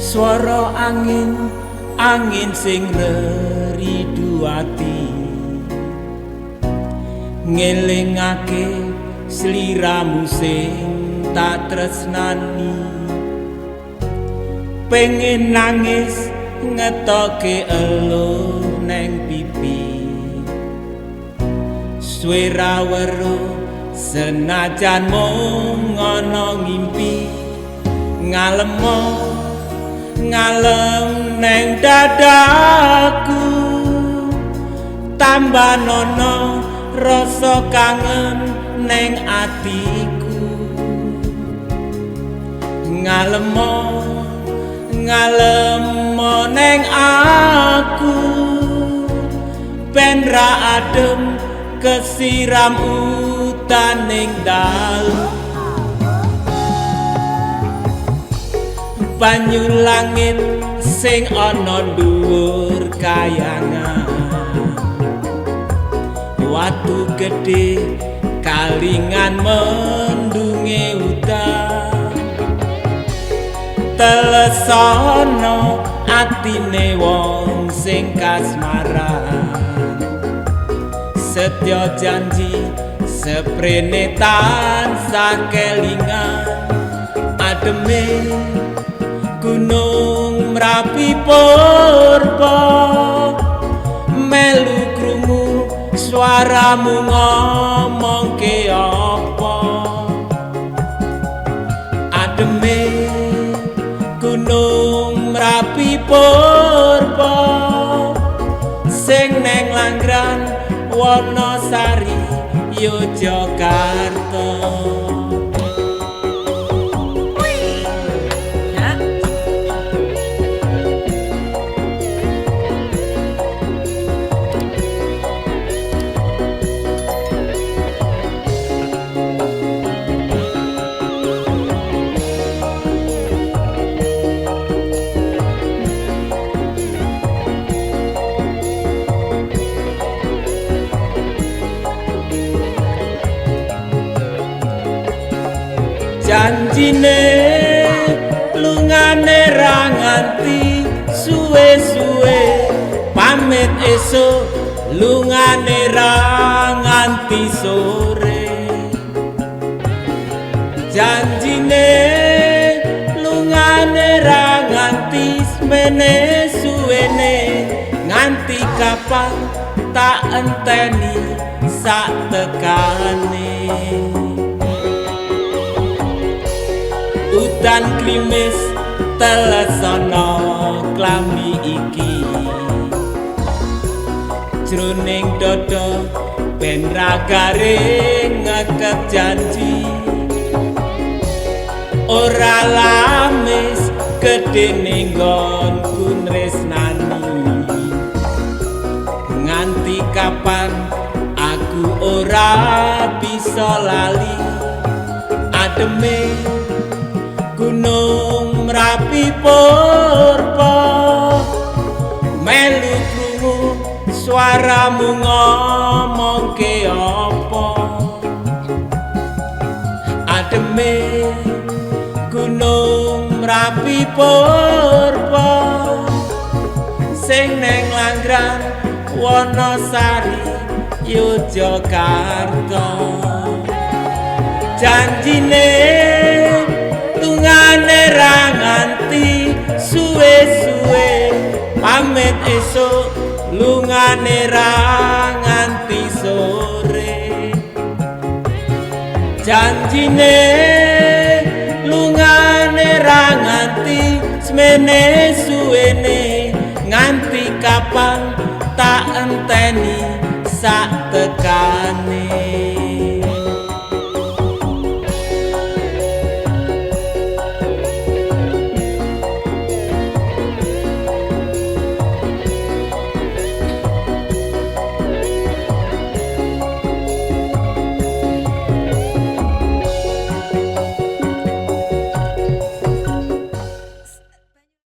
Swara angin, angin sing reridu ati, ngelingake sliramu sing tak tresnani. Pengen nangis ngetoke elo neng pipi, suwe ra weruh senajan mung ana ngimpi. Ngalemo ngalem neng dadaku, tambah nono rasa kangen neng atiku. Ngalemo ngalemo neng aku, ben ra adem kesiram utaning dalu. Banyu langit sing ana dhuwur kayangan, watu gedhe kalingan mendunge udan. Telesono atine wong sing kasmaran, setya janji seprene tansah kelingan. Ademe Gunung Merapi purba, melu krungu suaramu ngomongke apa. Ademe Gunung Merapi purba, sing neng Langran Wonosari Yogyakarta. Janjine lungane ra nganti suwe-suwe, pamit esuk lungane ra nganti sore. Janjine lungane ra nganti semene suwene, nganti kapan tak enteni sak tekane. Udan klimis telesana klambi iki, jroning dada ben ra garing ngekep janji. Ora lamis gedene nggonku nresnani, nganti kapan aku ora bisa lali. Ademe Gunung Merapi purba, melu krungu suaramu ngomongke apa. Ademe Gunung Merapi purba, sing neng Langran Wonosari Yogyakarta. Janjine lungane ra nganti suwe-suwe, pamit esuk lungane ra nganti sore. Janjine lungane ra nganti semene suwene, nganti kapan tak enteni sak tekane.